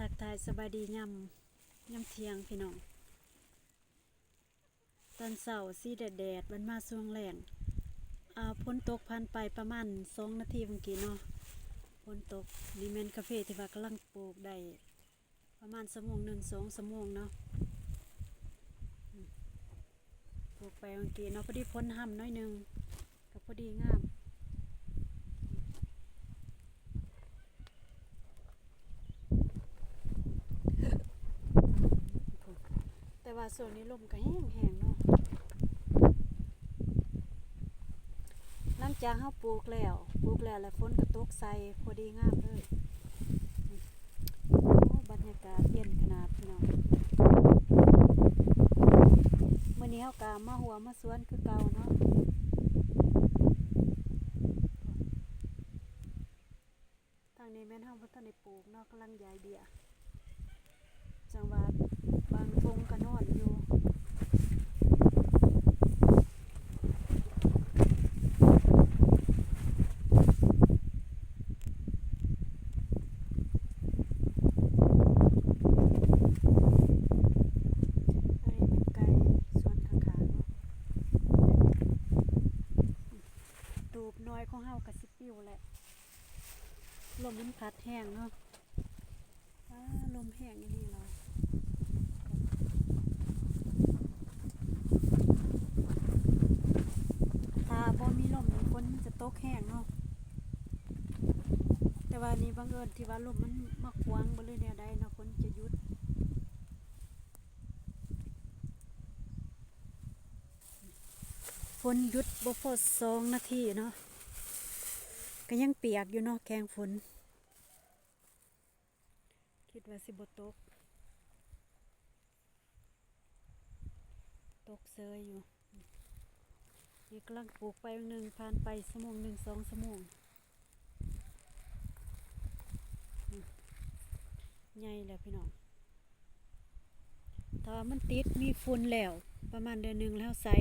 ທັກທາຍສະບາຍດີຍາມ ຍາມທ່ຽງພີ່ນ້ອງ. ຕອນເຊົ້າສີແດດໆ ບັດມາຊ່ວງແລງ ອ່າ ຝົນຕົກຜ່ານໄປປະມານສອງນາທີເມື່ອກີ້ເນາະ ຝົນຕົກ. ນີ້ແມ່ນກາເຟທີ່ວ່າກຳລັງປູກໄດ້ ປະມານຊົ່ວໂມງໜຶ່ງ ສອງຊົ່ວໂມງເນາະ ປູກໄປເມື່ອກີ້ເນາະ ພໍດີຝົນຮ່ຳໜ້ອຍໜຶ່ງ ກໍພໍດີງາມ. ແຕ່ວ່າຊ່ວງນີ້ລົມກໍແຮງໆເນາະ ຫຼັງຈາກເຮົາປູກແລ້ວ ປູກແລ້ວ ແລ້ວຝົນກໍຕົກໃສ່ ພໍດີງາມເລີຍ. ໂອ້ ບັນຍາກາດເຢັນຂະໜາດພີ່ນ້ອງ. ມື້ນີ້ເຮົາກໍມາຮົ້ວມາສວນຄືເກົ່າເນາະ. ທາງນີ້ແມ່ນເຮົາບໍ່ທັນໄດ້ປູກເນາະ ກຳລັງຢາຍເບ້ຍ ຈັ່ງວ່າບາງທົ່ງກໍນອນຢູ່. ອັນນີ້ແມ່ນໄກ່ສວນຂ້າງໆເນາະ. ຕູບນ້ອຍຂອງເຮົາກໍຊິປິວແຫຼະ ລົມມັນພັດແຮງເນາະ. ອ້າ ລົມແຮງອີ່ຫຼີເນາະ. ຖ້າບໍ່ມີລົມນີ້ ຝົນມັນຈະຕົກແຮງເນາະ ແຕ່ວ່ານີ້ບັງເອີນທີ່ວ່າລົມມັນມາຂວາງບໍ່ ຫຼືແນວໃດເນາະ ຝົນຈະຢຸດ. ຝົນຢຸດບໍ່ພໍສອງນາທີເນາະ ກໍຍັງປຽກຢູ່ເນາະ ແຂ້ງຝົນ. ຄິດວ່າຊິບໍ່ຕົກ ຕົກເຊີຍຢູ່. ນີ້ກຳລັງປູກໄປໜຶ່ງ ຜ່ານໄປຊົ່ວໂມງໜຶ່ງ ສອງຊົ່ວໂມງ ໃຫຍ່ແລ້ວພີ່ນ້ອງ. ຖ້າວ່າມັນຕິດມີຝຸ່ນແລ້ວ ປະມານເດືອນໜຶ່ງແລ້ວ ໃສ່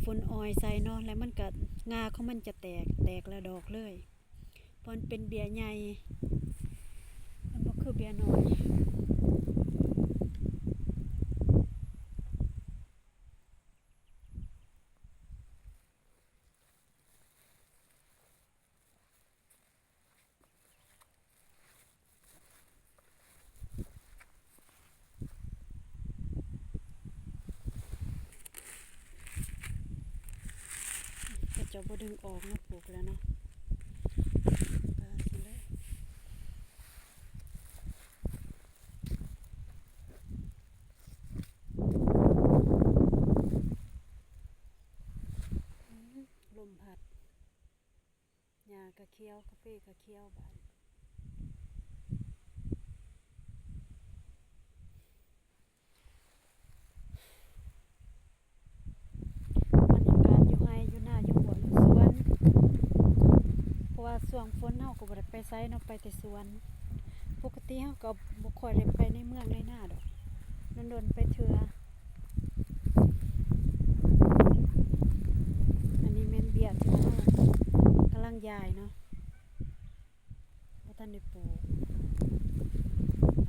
ຝຸ່ນອອຍໃສ່ເນາະ ແລ້ວມັນກະ ງ່າຂອງມັນຈະແຕກ ແຕກລະດອກເລີຍ. ເພາະມັນເປັນເບ້ຍໃຫຍ່ ມັນບໍ່ຄືເບ້ຍນ້ອຍ. ເຂົາເຈົ້າບໍ່ດຶງອອກເນາະ ປູກແລ້ວເນາະ ປາຊິເລີຍ. ລົມພັດ ຫຍ້າກະຂຽວ ກາເຟກະຂຽວບາດ. ບັນຍາກາດຢູ່ໄຮ່ຢູ່ນາ ຢູ່ຮົ້ວຢູ່ສວນ ເພາະວ່າຊ່ວງຝົນເຮົາກໍບໍ່ໄດ້ໄປໃສເນາະ ໄປແຕ່ສວນ. ປົກກະຕິເຮົາກໍບໍ່ຄ່ອຍໄດ້ໄປໃນເມືອງໃນນາດອກ ດົນໆໄປເທື່ອ. ອັນນີ້ແມ່ນເບ້ຍທີ່ວ່າເຮົາກຳລັງຢາຍເນາະ ບໍ່ທັນໄດ້ປູກ.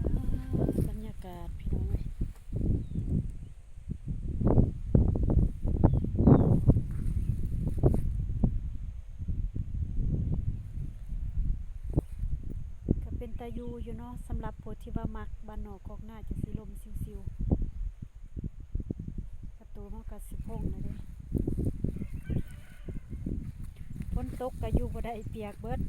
ອ້າ ບັນຍາກາດພີ່ນ້ອງເອີຍ ກໍເປັນຕາຢູ່ຢູ່ເນາະ ສຳລັບຜູ້ທີ່ວ່າມັກບ້ານນອກຄອກນາ ຈັ່ງຊິລົມຊິວໆ. ປະຕູມັນກໍຊິພົງແລ້ວເດ້ ຝົນຕົກກໍຢູ່ບໍ່ໄດ້ ປຽກເບິດ. ເ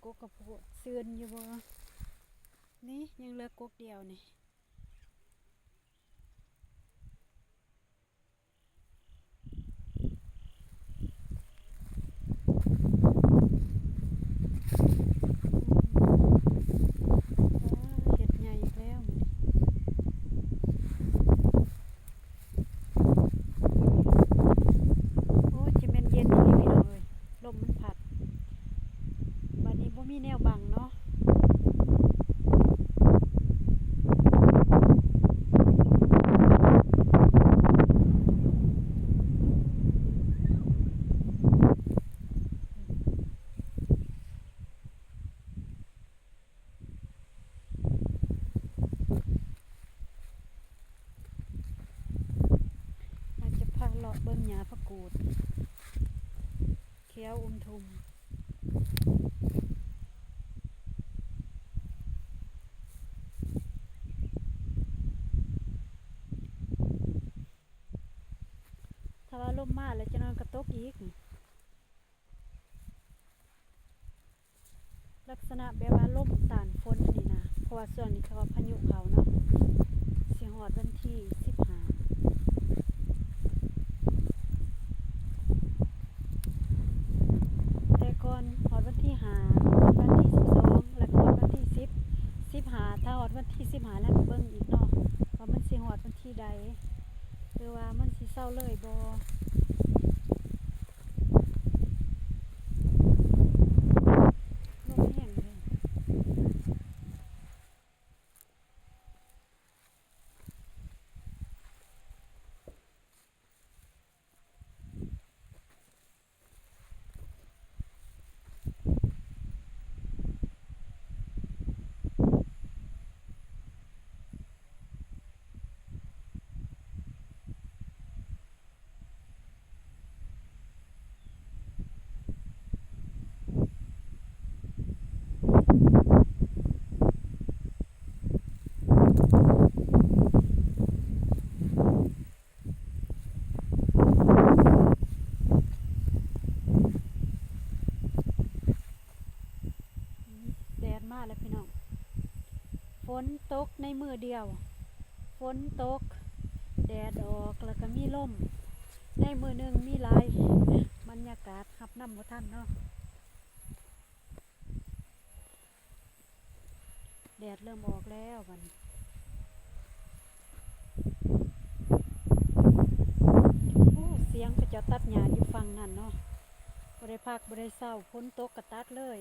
ກົກກະໂພດຊື່ນຢູ່ບໍ່? ນີ້ຍັງເຫຼືອກົກດຽວນີ້. ເຮັດໃຫຍ່ອີກແລ້ວມື້ນີ້. ໂອ້ຍ ຊິແມ່ນເຢັນອີ່ຫຼີພີ່ນ້ອງເອີຍ ລົມມັນພັດ. ບັດນີ້ບໍ່ມີແນວບັງເນາະ. ອາດຈະພາເລາະເບິ່ງຫຍ້າຜັກກູດ ຂຽວອຸ່ມທຸ່ມ. ຖ້າວ່າລົມມາແລ້ວ ຈັກໜ້ອຍກໍຕົກອີກ. ລັກສະນະແບບວ່າລົມຕ້ານຝົນນີ້ນະ ເພາະວ່າຊ່ວງນີ້ເຂົາວ່າພາຍຸເຂົ້າເນາະ ຊິຮອດວັນທີສິບຫ້າ ແຕ່ກ່ອນຮອດວັນທີຫ້າ ວັນທີສິບສອງ ແລ້ວກໍຮອດວັນທີສິບ ສິບຫ້າ ຖ້າຮອດວັນທີສິບຫ້າແລ້ວກໍເບິ່ງອີກເນາະ ວ່າມັນຊິຮອດວັນທີໃດ ຫຼືວ່າມັນຊິເຊົາເລີຍບໍ່. ລົມແຮງເດ້. ແດດມາແລ້ວພີ່ນ້ອງ ຝົນຕົກໃນມື້ດຽວ ຝົນຕົກ ແດດອອກ ແລ້ວກໍມີລົມ ໃນມື້ໜຶ່ງມີຫຼາຍບັນຍາກາດ ຮັບນຳບໍ່ທັນເນາະ. ແດດເລີ່ມອອກແລ້ວບັດນີ້. ໂອ້ ສຽງເຂົາເຈົ້າຕັດຫຍ້າຢູ່ຝັ່ງນັ້ນເນາະ ບໍ່ໄດ້ພັກບໍ່ໄດ້ເຊົາ ຝົນຕົກກໍຕັດເລີຍ.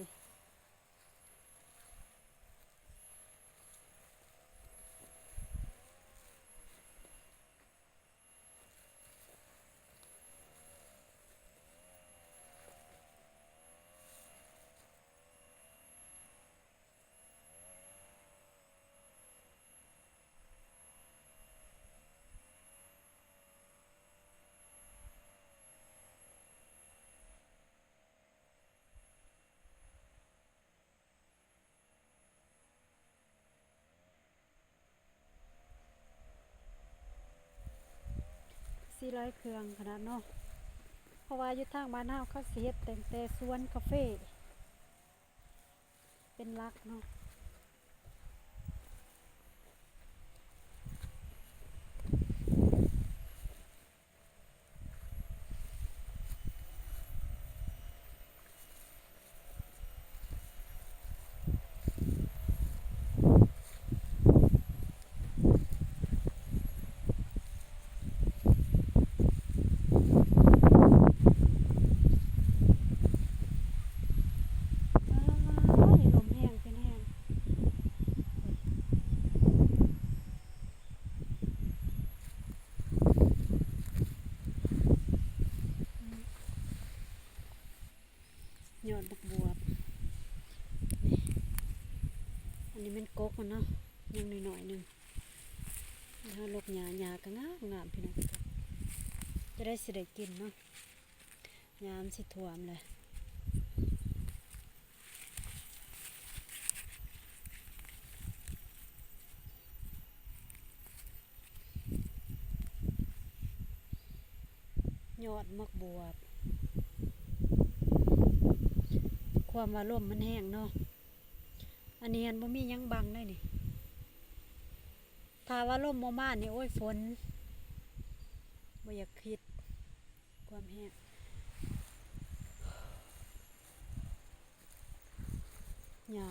ຊິຫຼາຍເຄື່ອງຂະໜາດເນາະ ເພາະວ່າຢູ່ທາງບ້ານເຮົາເຂົາຊິເຮັດຕັ້ງແຕ່ສວນກາເຟເປັນຫຼັກເນາະ. ອ້າຍ ລົມແຮງເປັນແຮງ. ຍອດບັກບວບ ນີ້ ອັນນີ້ແມ່ນກົກມັນເນາະ ຍັງໜ້ອຍໆໜຶ່ງ. ເຮົາລົກຫຍ້າ ຫຍ້າກໍງາມໆ ພີ່ນ້ອງ ຈະໄດ້ ຊິໄດ້ກິນເນາະ. ຍາມຊິຖ້ວມແຫຼະ ຍອດໝາກບວບ. ຄວາມວ່າລົມມັນແຮງເນາະ. ອັນນີ້ຫັ້ນບໍ່ມີຫຍັງບັງເລີຍນີ້. ຖ້າວ່າລົມບໍ່ມານີ້ ໂອ້ຍ ຝົນ ບໍ່ຢາກຄິດ ຄວາມແຮງ. ຫຍ້າ